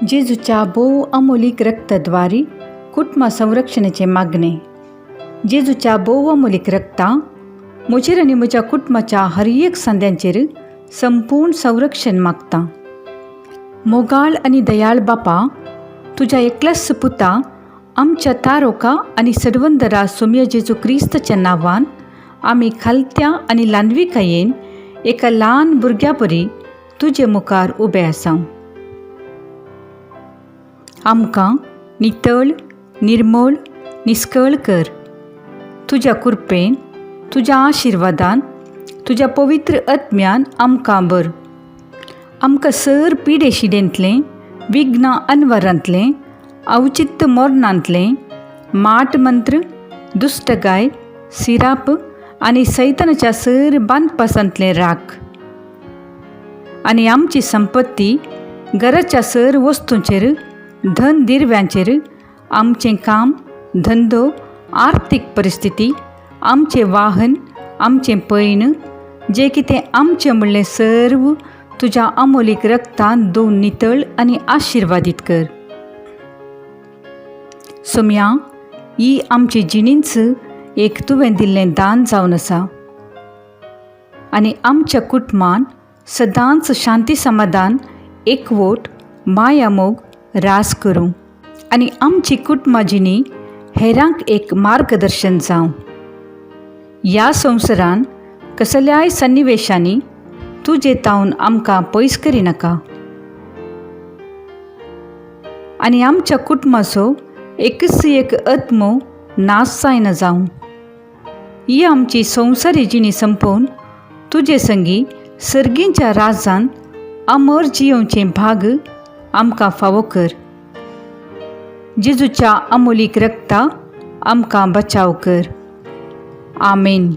जेजूच्या भोव अमोलीक रक्तद्वारी कुटुंबा संरक्षणाचें मागणें. जेजूच्या भोव अमोलीक रक्ता म्हजेर आनी म्हज्या कुटुंबाच्या हर एक सांद्यांचेर संपूर्ण संरक्षण मागता. मोगाळ आनी दयाळ बापा, तुज्या एकल्याच पुता आमच्या तारोका आनी सडवंदरा सोम्या जेजू क्रिस्ताच्या नांवान आमी खालत्या आनी ल्हानविकायेन एका ल्हान भुरग्या परी तुजे मुखार उबे आसा. आमकां नितळ, निर्मळ, निस्कळ कर. तुज्या कृपेन, तुज्या आशिर्वादान, तुज्या पवित्र आत्म्यान आमकां भर. आमकां सर पिडेशिडेंतलें, विघ्न अनवरांतलें, अवचित्त मरणांतलें, माट मंत्र, दुश्टगाय, सिराप आनी सैतानाच्या सर बांदपासांतलें राख. आनी आमची संपत्ती घराच्या सर वस्तूंचेर, धन दिरव्यांचेर, आमचें काम, धंदो, आर्थीक परिस्थिती, आमचें वाहन, आमचें पैण, जें कितें आमचें म्हणलें सर्व तुज्या अमोलीक रक्तान धुवन नितळ आनी आशिर्वादीत कर. सोम्या, ही आमची जिणेंच एक तुवें दिल्लें दान जावन आसा आनी आमच्या कुटुंबान सदांच शांती समाधान, एकवट, माया मोग रास करूं आनी आमची कुटुंबा जिणी हेरांक एक मार्गदर्शन जावं. ह्या संवसारान कसल्याय सन्निवेशांनी तुजे तावन आमकां पयस करिनाका आनी आमच्या कुटुंबाचो एकच एक आत्मो नाश जायना जावं. ही आमची संवसारी जिणी संपोवन तुजे संगी सर्गींच्या राजान अमर जियोवचें भाग आमकां फावो कर. जेजूच्या अमोलीक रक्ता आमकां बचाव कर. आमेन.